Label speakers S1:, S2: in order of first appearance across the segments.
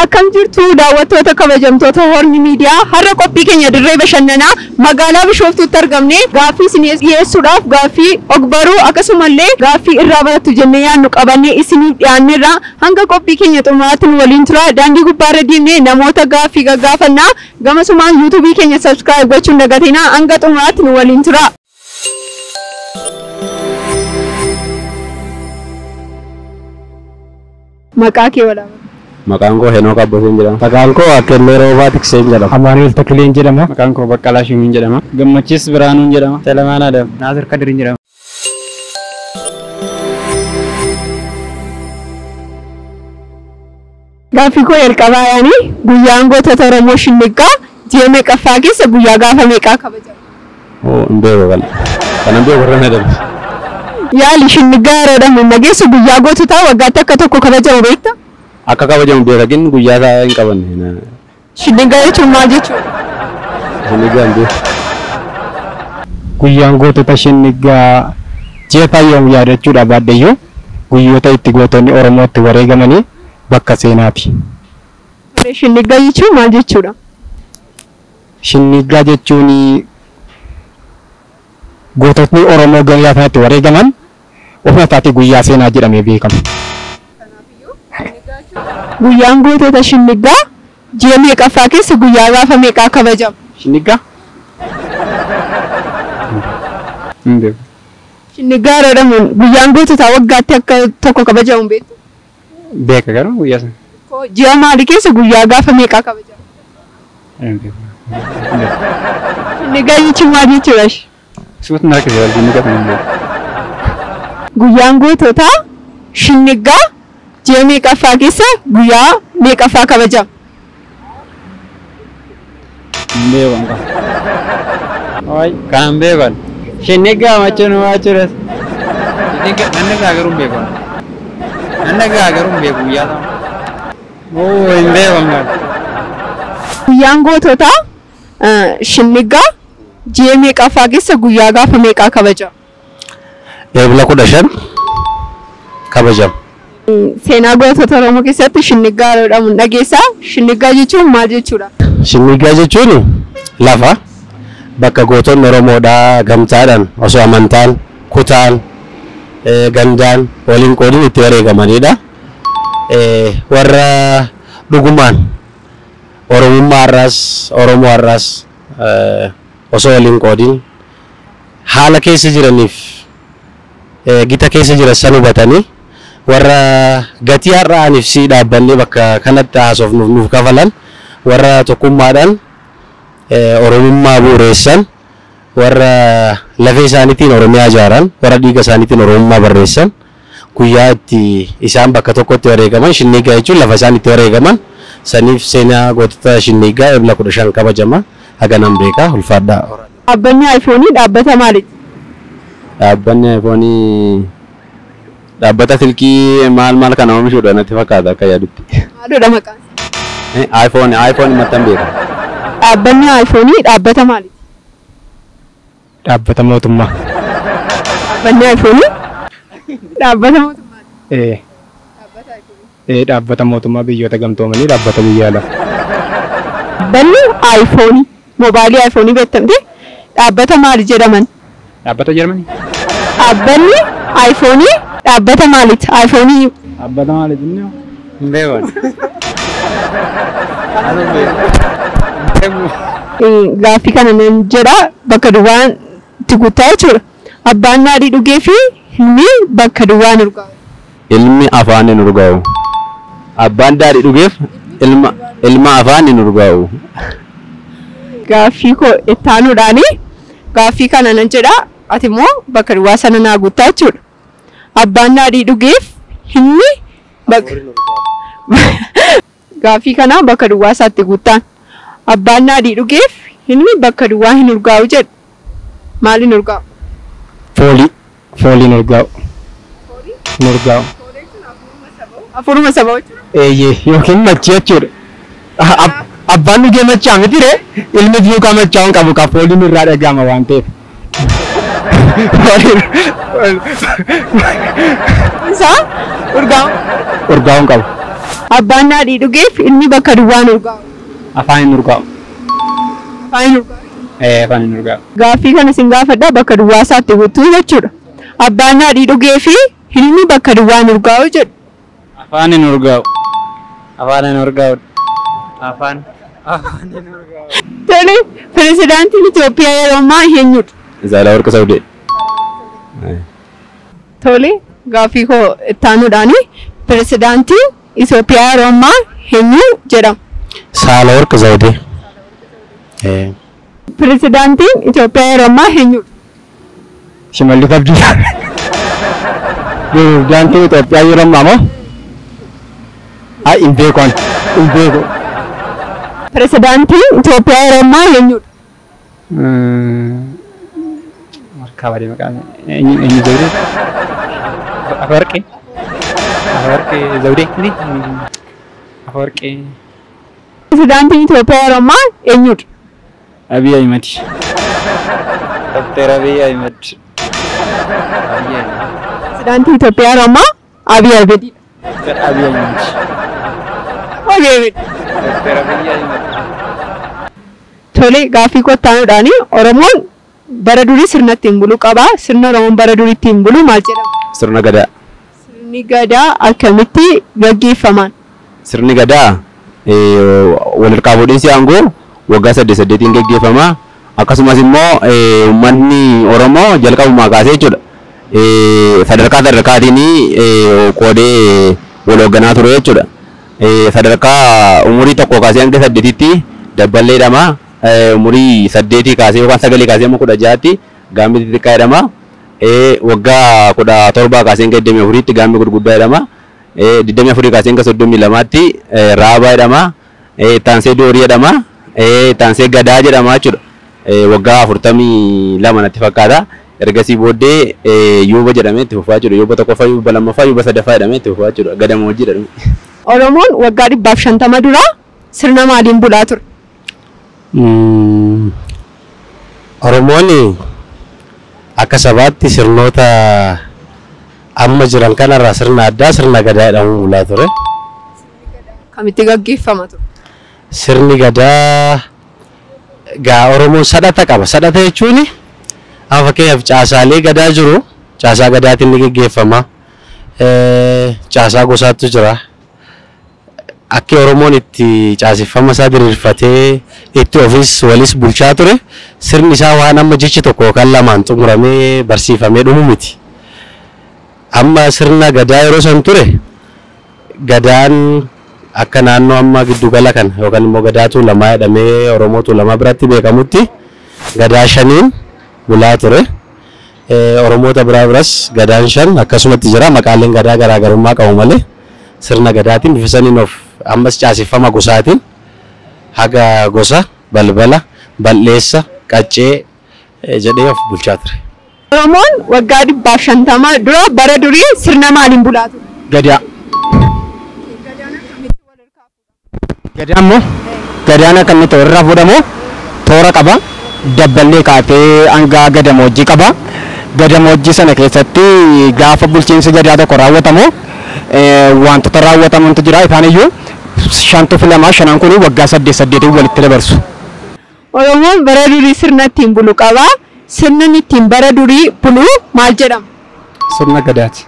S1: Akkam jirtu daawwattoota kabajamtoota Horni Miidiyaa? Har'a qophii keenya dirree bashannanaa magaalaa Bishooftuutti argamne gaaffii isin dhiyeessuudhaaf, gaaffii ogbaruu akkasumallee gaaffii irraa barattu jennee yaadnu qabannee isiniif dhiyaanneerra. Hanga qophii keenya xumuraatti nu waliin tura. Daandii gubbaarra deemnee namoota gaaffii gaggaafannaa. Gamasumaan yuutuubii keenya subscribe gochuun dagatinaa. Hanga xumuraatti nu waliin tura. Maqaa kee walaa?
S2: Maqaan koo Henook Abbaseen jedhama. Maqaan koo Akkellee Roobaa Tikseen jedhama.
S3: Amaanuel Takileen jedhama.
S4: Maqaan koo Baqqalaa Shumiin jedhama. Gammachiis Biraanuun jedhama. Salamaan Adam.
S3: Naasir Kadiriin jedhama.
S1: Gaaffii koo jalqabaa yaani guyyaan gootota Oromoo Shinniggaa ji'a meeqaffaa keessa guyyaa gaafa meeqaa kabajama?
S2: Oo, hin beeku kana. Kanan beeku irra na darbe.
S1: Yaali, Shinniggaa yeroo jedhamu nageessu, guyyaa goototaa waggaatti akka tokko kabajamu beektaa?
S2: Akka kabajamu beeka, guyyaa isaa hin qabanne.
S1: Shinniggaa jechuun maal jechuudha?
S2: Shinniggaa hin beeku.
S3: Guyyaan gootota Shinniggaa ji'a taayyoom yaadachuudha baaddayyuu guyyoota itti gootonni Oromoo itti wareegamanii bakka seenaati.
S1: Shinniggaa jechuun maal jechuudha?
S3: Shinniggaa jechuun goototni Oromoo guyyaa kanatti wareegaman ofuma isaatii guyyaa seenaa jedhamee beekama.
S1: Guyyaan gootota Shinniggaa ji'a meeqaffaa keessa guyyaa gaafa meeqaa kabajama?
S4: Shinniggaa? Hin beeku.
S1: Shinniggaa yeroo jedhamu guyyaan goototaa waggaatti akka tokko kabajamu beektu?
S4: Beeka, garuu guyyaa sana.
S1: Ji'a maalii keessa guyyaa gaafa meeqaa kabajama?
S4: Hin beeku.
S1: Shinniggaa jechuun maal jechuudha?
S4: Suutu na harkise, wal shinniggaa sana hin beeku.
S1: Guyyaan goototaa Shinniggaa ji'a meeqaffaa keessa guyyaa meeqaffaa kabajama?
S4: Hin beeku an qaba. Oi, kanan beeku. Shinniggaa machuun waa jechuudha. Shinniggaa nan dhagaa, garuu hin beeku. Nan dhagaa, garuu hin beeku guyyaa sana. Oo, hin beeku an qaba.
S1: Guyyaan goototaa Shinniggaa ji'a meeqaffaa keessa guyyaa gaafa meeqaa kabajama?
S2: Eebila 15 kabajama.
S1: Seenaa gootota Oromoo keessatti Shinniggaa yeroo jedhamu dhageessaa. Shinniggaa jechuun maal jechuudha?
S2: Shinniggaa jechuun lafa bakka gootonni Oromoodhaa gamtaadhaan osoo amantaan, kutaan, gandaan waliin qoodin itti wareegamanidha. Warra dhugumaan Oromummaa irraas Oromoo irraas osoo waliin qoodin haala keessa jiraniif gita keessa jiran san hubatanii warra gatii har'aaniif si dhaabbannee bakka kanatti haasofnuuf nuuf kafalan, warra tokkummaadhaan Oromummaa bu'uureessan, warra lafee isaaniitiin Oromiyaa ijaaran, warra dhiiga isaaniitiin Oromummaa barreessan, guyyaa itti isaan bakka tokkotti wareegaman. Shinniggaa jechuun lafa isaan itti wareegaman saniif seenaa gootota Shinniggaa Ebla 15 kabajama. Haganaan beekaa, ulfaadhaa.
S1: Dhaabbanni iPhone dhaabbata maaliiti?
S2: Dhaabbanni iPhone dhaabbata silkii maal maal kana oomishuudha natti fakkaata akka yaadutti.
S1: Maalidha maqaan isaa?
S2: iPhone maxxan beeka.
S1: Dhaabbanni iPhone dhaabbata maaliiti?
S3: Dhaabbata mootummaa.
S1: Dhaabbanni iPhone dhaabbata mootummaati.
S3: Ee. Ee, dhaabbata mootummaa biyyoota gamtoomanii, dhaabbata biyya alaa.
S1: Dhaabbanni iPhone, moobaayilii iPhone beektamte, dhaabbata maali jedhaman?
S4: Dhaabbata Jarmanii?
S1: Dhaabbanni iPhone dhaabbata maaliiti? iPhone
S4: Dhaabbata maaliiti inni? Hin beeku. Ani hin beeku. Hin beeku.
S1: Gaaffii kana nan jedha, bakka duwwaan itti guuttaa jechuudha. Abbaan daadhii dhugee fi ilmi bakka duwwaan urgaa'u.
S2: Ilmi afaan hin urgaa'u. Abbaan daadhii dhugeef ilma afaan hin urgaa'u.
S1: Gaaffii koo itti aanuudhaani gaaffii kana nan jedha, ati immoo bakka duwwaa sana naa guuttaa jechuudha. Abbaan daadhii dhugeef ilmi bakka gaaffii kana bakka duwwaa isaatti guuttaan. Abbaan daadhii dhugeef ilmi bakka duwwaa hin urgaa'u jedhu. Maal hin urgaa'u?
S3: Foolii. Fooliin urgaa'u. Hin urgaa'u.
S1: Afuruma saba jechuudha.
S3: Eeyyee, yookiin machii jechuudha. Abbaan dhugee machaa miti ree, ilmi duukaa machaa'uun qabu ka fooliin irraa dhaga'ama waan ta'eef.
S1: Isaa urgaa'u.
S3: Urgaa'uun qabu.
S1: Abbaan naadhii dhugeef ilmi bakka duwwaan urgaa'u.
S4: Afaan hin urgaa'u.
S1: Afaan hin urgaa'u.
S4: Afaan hin urgaa'u.
S1: Gaaffii kana isin gaafadhaa bakka duwwaa isaatti guutuu jechuudha. Abbaan naadhii dhugee fi ilmi bakka duwwaan urgaa'u jedhu.
S4: Afaan hin urgaa'u. Afaan hin urgaa'u. Afaan. Afaan hin urgaa'u.
S1: Tole, pirezidaantiin Itoophiyaa yeroo ammaa eenyudha?
S5: Saahilawarq Zawudee.
S1: Tole, gaaffii koo itti aanuudhaani pirezidaantiin Itoophiyaa yeroo ammaa eenyu jedhama?
S2: Saahilawarq Zawudee.
S1: Pirezidaantiin Itoophiyaa yeroo ammaa eenyudha?
S3: Shimallis Abdiisaa. Pirezidaantiin Itoophiyaa yeroo ammaa moo? Ai hin beeku ani. Hin beeku.
S1: Pirezidaantiin Itoophiyaa yeroo ammaa eenyudha?
S4: Harkaa badee maqaan eenyu eenyu Zawudee? Afawarqee? Afawarqee Zawudee? Ni? Afawarqee.
S1: Pirezidaantiin Itoophiyaa yeroo ammaa eenyudha?
S4: Abiy Ahmed. Dr. Abiy Ahmed. Abiy Ahmed.
S1: Pirezidaantiin Itoophiyaa yeroo ammaa Abiy Ahmedidha.
S4: Dr. Abiy Ahmed.
S1: Abiy Ahmed.
S4: Dr. Abiy Ahmed.
S1: Tole, gaaffii koo itti aanuudhaani Oromoon bara durii sirna ittiin bulu qaba. Sirna Oromoon bara durii ittiin bulu maal jedhama?
S5: Sirna gadaa.
S1: Sirni gadaa akkamitti gaggeeffaman?
S5: Sirni gadaa wal harkaa fuudhinsi aangoo waggaa 8 8 gaggeeffama. Akkasumas immoo uummanni Oromoo jalqabumaa kaasee jechuudha. Sadarkaa sadarkaatiin qoodee wal hoogganaa ture jechuudha. Sadarkaa umurii 1 kaasee hanga 8tti dabballee jedhama. Umurii 8 kaasee yookaan 9 kaasee hamma 16tti gaammi xixiqqaa jedhama. Waggaa 17 kaasee hanga 24tti gaammi gurguddaa jedhama. 24 kaasee hanga 32tti raabaa jedhama. Taansee doorii jedhama. Taansee gadaa jedhama jechuudha. Waggaa 42 natti fakkaata. Ergasii booddee yuuba jedhamee itti fufaa jechuudha. Yuuba 1ffaa, yuuba 2ffaa, yuuba 3ffaa jedhamee itti fufaa jechuudha. Gadamoojjii jedhama.
S1: Oromoon waggaa 150 dura sirna maaliin bulaa ture?
S2: Oromoon akka sabaatti sirnoota amma jiran kanarraa sirna addaa sirna gadaa jedhamuun bulaa ture.
S1: Kamitti gaggeeffama ture?
S2: Sirni gadaa gaa Oromoon sadhata qaba. Sadhata jechuun amma fakkeenyaaf caasaalee gadaa jiru caasaa gadaatiin ni gaggeeffama. Caasaa gosaatu jira. Akki Oromoon itti caaseffama isaa diriirfatee itti ofis walis bulchaa ture sirni isaa waan amma jechi tokko yookaan lamaan xumuramee barsiifamee dhumu miti. Amma sirna gadaa yeroo san ture gadaan akka naannoo amma giddugala kana yookaan immoo gadaa Tuulamaa jedhamee Oromoo Tuulamaa biratti beekamutti gadaa 5 bulaa ture. Oromoota biraa biras gadaan 5 akkasumatti jira. Maqaaleen gadaa garaagarummaa qabu malee sirna gadaatiin bifa saniin of ammas caaseffama gosaatiin haga gosa balbala bal'eessa qaccee jedhee of bulchaa ture.
S1: Oromoon waggaa 150 dura bara durii sirna maaliin bulaa ture?
S3: Gadaa. Gadaan immoo gadaan akka inni toorarraa fuudhamu toora qaba. Dabballee kaatee hanga gadamoojjii qaba. Gadamoojjii sana keessatti gaafa bulchiinsi gadaa tokko raawwatamu wantoota raawwatamantu jira. Isaan iyyuu 5 filamaa 5 kun waggaa 8 8 walitti dabarsu.
S1: Oromoon bara durii sirna ittiin bulu qaba. Sirni ittiin bara durii bulu maal jedhama?
S4: Sirna gadaati.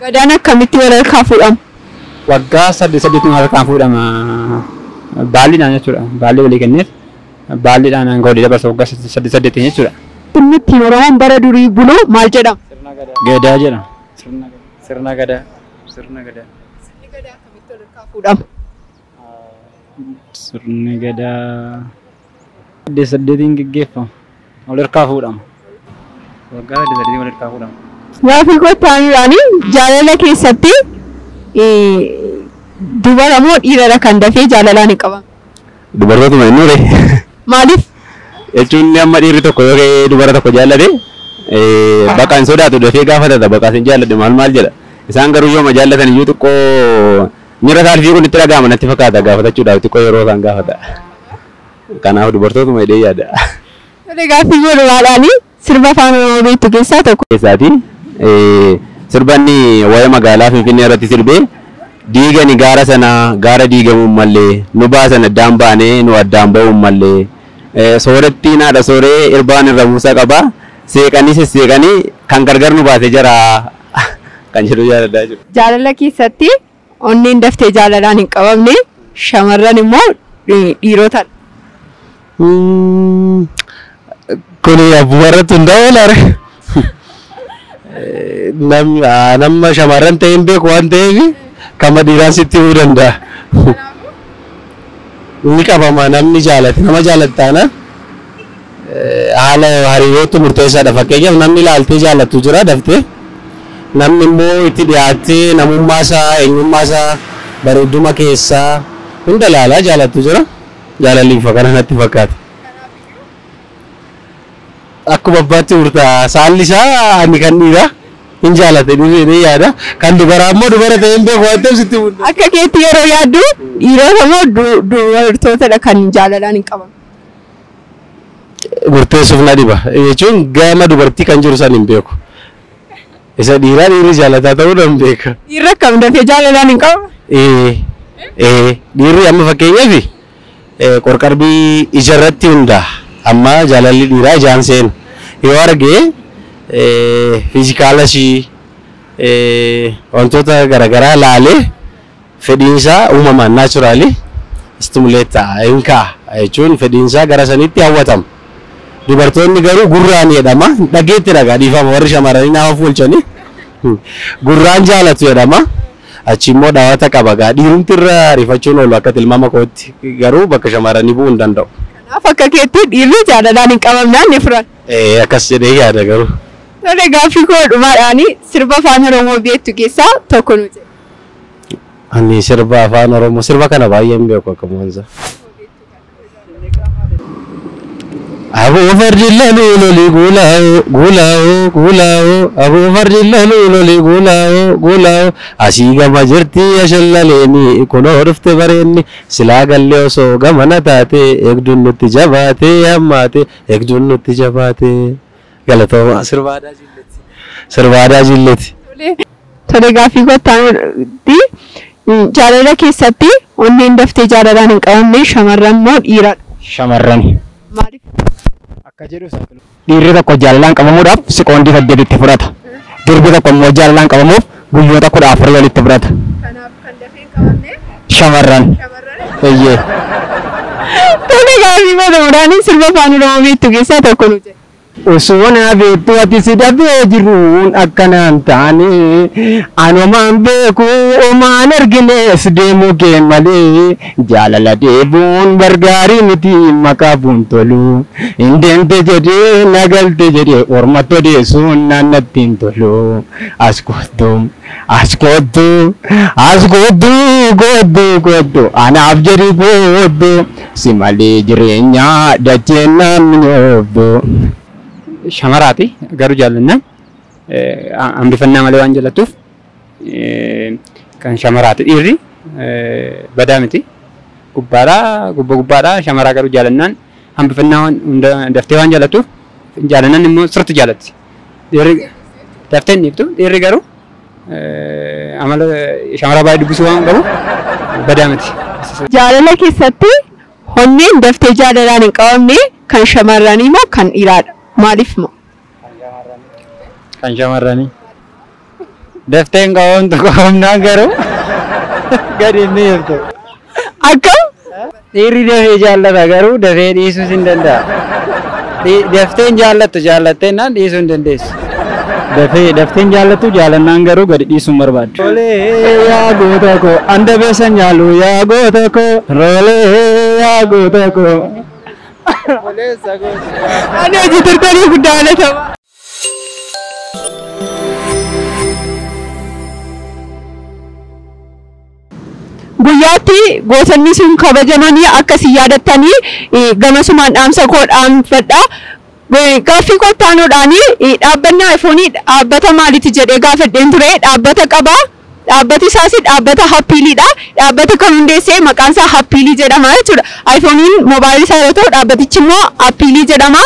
S1: Gadaan akkamitti wal harkaa fuudhama?
S4: Waggaa 8 8 wal harkaa fuudhama. Baalliidhaan jechuudha. Baalli walii kenneef baalliidhaan hanga walii dabarsa waggaa 8 8 jechuudha.
S1: Sirni ittiin Oromoon bara durii bulu maal jedhama?
S4: Sirna gadaa. Gadaa jedhama. Sirna gadaa. Sirna gadaa. Sirna gadaa.
S1: Sirni gadaa akkamitti wal harkaa fuudhama?
S4: Sirni gadaa 8 8 gaggeeffama. Wal harkaa fuudhama. Waggaa 8 8 wal harkaa fuudhama.
S1: Gaaffii koo itti aanuudhaani jaalala keessatti dubara moo dhiiradha kan dafee jaalalaan hin qabamu?
S5: Dubartootuma hin nuure.
S1: Maaliif?
S5: Jechuun amma dhiirri tokko yoo ka'ee dubara tokko jaallate bakka hin sodaatu dafee gaafatata bakka isin jaalladhe maal maal jedha. Isaan garuu yooma jaallatan iyyuu xiqqoo miira saalfii kun itti dhaga'ama natti fakkaata gaafatachuudhaaf xiqqoo yeroo isaan gaafata. Kanaaf dubartootuma jedhee yaada.
S1: Tole, gaaffii godhumaadhaani sirba afaan Oromoo beektu keessaa tokko.
S5: Keessaati. Sirbanni waa'ee magaalaa Finfinnee irratti sirbee, diigani gaara sana gaara diigamuun mallee, nu baasan addaan baanee nu addaan ba'uun mallee, soorettiin haadha sooree irbaan irra buusaa qaba, seeqanii sesseeqanii kan gargar nu baase jara kan jedhu jaaladhaa jiru.
S1: Jaalala keessatti onneen daftee jaalalaan hin qabamne shamarran immoo dhiirotadha.
S2: Kuni abbuma irratti hundaa'u laare. Nama shamarran ta'e hin beeku waan ta'eef kama dhiiraan sitti himuu danda'a. Inni qabama namni jaalate nama jaalatu taanaan haala hariirootu murteessaadha. Fakkeenyaaf, namni ilaaltee jaalatu jira daftee, namni immoo itti dhiyaattee namummaa isaa, eenyummaa isaa, bareeduma keessaa hunda ilaalaa jaalatu jira. Jaalalli bifa kana natti fakkaata. Akkuma abbaatti murtaa'a. Saalli isaa ani kan dhiiraa hin jaalate dhufee yaada. Kan dubaraa immoo dubara ta'ee hin beeku waan ta'eef sitti mul'ata.
S1: Akka keetti yeroo yaaddu dhiirota moo dubartootadha kan jaalalaan hin qabamne?
S2: Murteessuuf na dhiba. Jechuun gama dubartii kan jiru san hin beeku. Isa dhiiraa dhiirri jaalataa ta'uu nan beeka.
S1: Dhiirri akkam dafee jaalalaan hin qabamne?
S2: Ee, dhiirri amma fakkeenyaaf qorqarbii ijarratti hundaa'a. Amma jaalalli dhiiraa ijaan seenu. Yoo arge physical ishii, wantoota garaagaraa laalee fedhiinsaa uumamaan naturally stimulate ta'a, hin ka'a jechuun fedhiinsaa gara sanitti hawwatama. Dubartoonni garuu gurraan jedhama. Dhageetti dhagaa, dhiifama warri shamarranii nama fuulchanii. Gurraan jaalatu jedhama. Achi immoo dhaawata qaba gaa, dhiirumti irra ariifachuun oolu akka tilmaama kootti, garuu bakka shamarranii bu'uu hin danda'u.
S1: Kanaaf akka keetti dhiirri jaalalaan hin qabamnaan ni furan.
S2: Ee, akkas jedhee yaada garuu.
S1: Tole, gaaffii koo dhumaadhaani sirba afaan Oromoo beektu keessaa tokko nu jedhi.
S2: Ani sirba afaan Oromoo sirba kana baay'ee hin beeku akka moonsa. Aboo fardi laluu loli guulaa'oo guulaa'oo guulaa'oo, aboo fardi laluu loli guulaa'oo guulaa'oo, asii gama jirti ashallaleeni, kunoo dhufte bareenni, silaa gallee osoo gamana taate, eegduun nutti jabaate hammaate, eegduun nutti jabaate. Galatooma, sirba aadaa jilleeti. Sirba aadaa jilleeti.
S1: Tole, gaaffii kottaanutti jaalala keessatti onneen daftee jaalalaan hin qabamne shamarran moo dhiiradha?
S3: Shamarran.
S1: Maaliif?
S3: Akka jedhu, dhiirri tokko jaalalaan qabamuudhaaf sekoondii 8 itti fudhata. Durbi tokko immoo jaalalaan qabamuuf guyyoota 14 walitti fudhata.
S1: Kanaaf kan dafee hin qabamne
S3: Shamarran.
S1: shamarran.
S3: Eeyyee.
S1: Tole, gaaffii godhamuudhaan sirba afaan Oromoo beektu keessaa tokko nu jedhi.
S3: Osoo na beektu ati si dhabee jiruun akkanaan taane, anumaan beeku omaan argines deemuu kee malee, jaalala deebuun bargaarii miti, maqaa buun tolu, hin deemte jedhee na galte jedhee ormatti odeessuun naannatti hin tolu, as kottu, as kottu, as kottu, kottu, kottu, anaaf jedhi kottu, si malee jireenya dacheen namni ooftu.
S4: Shamaraati garuu jaallannaan hambifannaa malee waan jaallattuuf kan shamaraati. Dhiirri badaa miti. Gubbaadhaa gubba gubbaadhaa, shamaraa garuu jaallannaan hambifannaa waan hunda daftee waan jaallattuuf, jaallannaan immoo sirriitti jaallatti. Dhiirri daftee hin dhiiftu. Dhiirri garuu amala shamaraa baay'ee dubbisuu waan qabu badaa miti.
S1: Jaalala keessatti onneen daftee jaalalaan hin qabamne kan shamarranii moo kan dhiiraadha? Maaliif moo?
S4: Kan shamarranii. Daftee hin qabamtu, qabamnaan garuu gadi hin dhiiftu.
S1: Akkam?
S4: Dhiirri dafee jaallata garuu dafee dhiisuus hin danda'a. Daftee hin jaallattu, jaallattee naan dhiisuu hin dandeessu.
S3: Dafee dafteen jaallattu, jaalannaan garuu gadi dhiisuun barbaaddu. Rolee yaa goota koo, anda beesan nyaalu yaa goota koo, rolee yaa goota koo.
S1: Ani hojii turtanii guddaa galatama. Guyyaatti gootonni sun kabajamanii akkasii yaadattanii gamasumaan dhaamsa koo dhaamfadha. Gaaffii kottaanuudhaani dhaabbanni iPhone dhaabbata maaliiti jedhee gaafadheen ture, dhaabbata qaba. Dhaabbati isaas dhaabbata Appleiidha. Dhaabbata kan hundeesse maqaan isaa Apple jedhama jechuudha. iPhone'n moobaayilii isaa yoo ta'u, dhaabbatichi immoo Apple jedhama.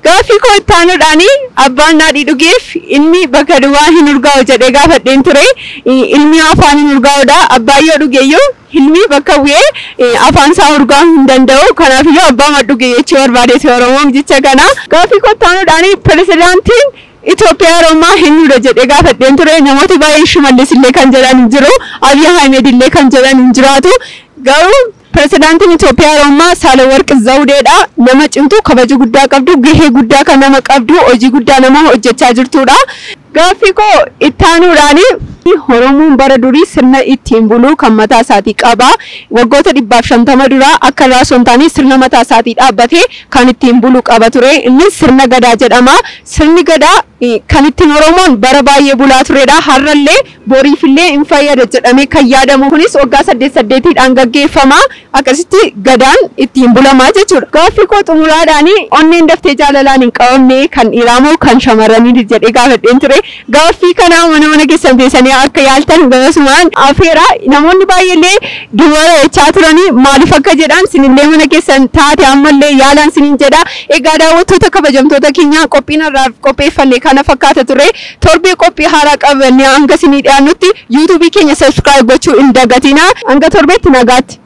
S1: Gaaffii koo itti aanuudhaan abbaan naadhii dhugeef ilmi bakka duwwaa hin urgaa'u jedhee gaafadheen ture. Ilmi afaan hin urgaa'udha. Abbaan yoo dhugeeyyuu ilmi bakka bu'ee afaan isaa urgaa'uu hin danda'u. Kanaafiyyuu abbaan dhuge jechuu barbaadeeti Oromoon jecha kana. Gaaffii koo itti aanuudhaan pirezidaantiin Itoophiyaa yeroo ammaa eenyudha jedhee gaafadheen ture. Namooti baay'een Shimallis illee kan jedhan hin jiru. Abiy Ahmed illee kan jedhan hin jiraatu. Garuu pirezidaantiin Itoophiyaa yeroo ammaa Saalawarq Zawudeedha. Nama cimtuu kabaja guddaa qabdu, gahee guddaa kan nama qabdu, hojii guddaa nama hojjechaa jirtudha. Gaaffii koo itti aanuudhaan Oromoon bara durii sirna ittiin buluu kan mataa isaatii qaba. Waggoota 150 dura akka irraa osoo hin taane sirna mataa isaatii dhaabbatee kan ittiin bulu qaba ture. Innis sirna gadaa jedhama. Sirni gadaa kan ittiin Oromoon bara baay'ee bulaa turedha. Har'allee boriifillee hin fayyada jedhamee kan yaadamu kunis waggaa saddeet saddeetiidhaan gaggeeffama. Akkasitti gadaan ittiin bulamaa jechuudha. Gaaffii koo xumuraadhaan onneen daftee jaalalaan hin qabamne kan dhiiraa moo kan shamarranii jedhee gaafadheen ture. Gaaffii kana mana mana keessan teessanii akka yaaltan gasumaan afeera. Namoonni baay'eellee dubara jechaa turanii maaliif akka jedhan sinillee mana keessan taate ammallee yaalaan sinin jedha. Egaa daawwattoota kabajamtoota keenya qophiin har'aaf qopheeffanne kana fakkaata ture. Torbee qophii haaraa qabannee hanga sinii dhiyaannutti yuutuubii keenya subscribe gochuu hin dagatina. Hanga torbeetti nagaatti.